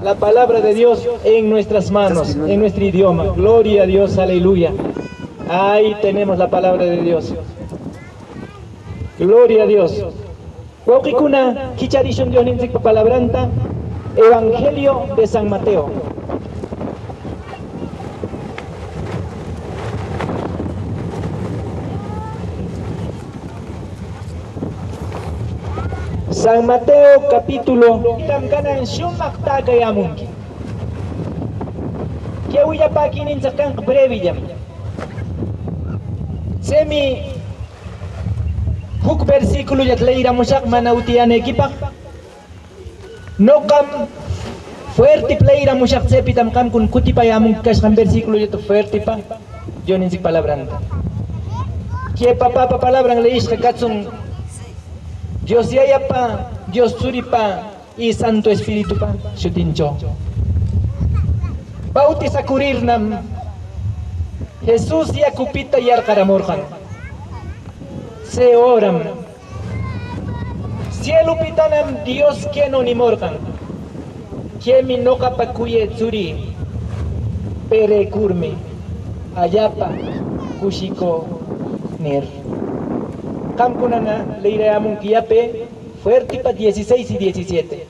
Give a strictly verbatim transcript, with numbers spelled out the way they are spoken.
La palabra de Dios en nuestras manos, en nuestro idioma. Gloria a Dios, aleluya. Ahí tenemos la palabra de Dios. Gloria a Dios. Wauqicuna, quicharishun Diosnintsicpa palabranta, Evangelio de San Mateo. San Mateo capítulo, canan shumaq takayamunqui. Que willapäquinintsic canqa brevillam. Tsemi juc versiculollata leyiramushaq mana utiyänequipaq. Noqam fuertip leyiramushaq, tsepitam qamcuna cutipayämunqui cashqan versiculollata fuertipa Diosnintsic palabranta. Que papapa palabran leyishqa catsun Dios Yayapa, Dios Tsuripa y Santo Espiritupa shutincho. Bautisacurirnam, Jesus yacupita yarqaramorqan. Tse öram sielupitanam Dios queno nimorqan: "Quemi noqapa cuyë tsurï, perecurmi allapa cushicö", nir. Qamcunana leyirayämunqui yape fuertipa dieciséis y diecisiete.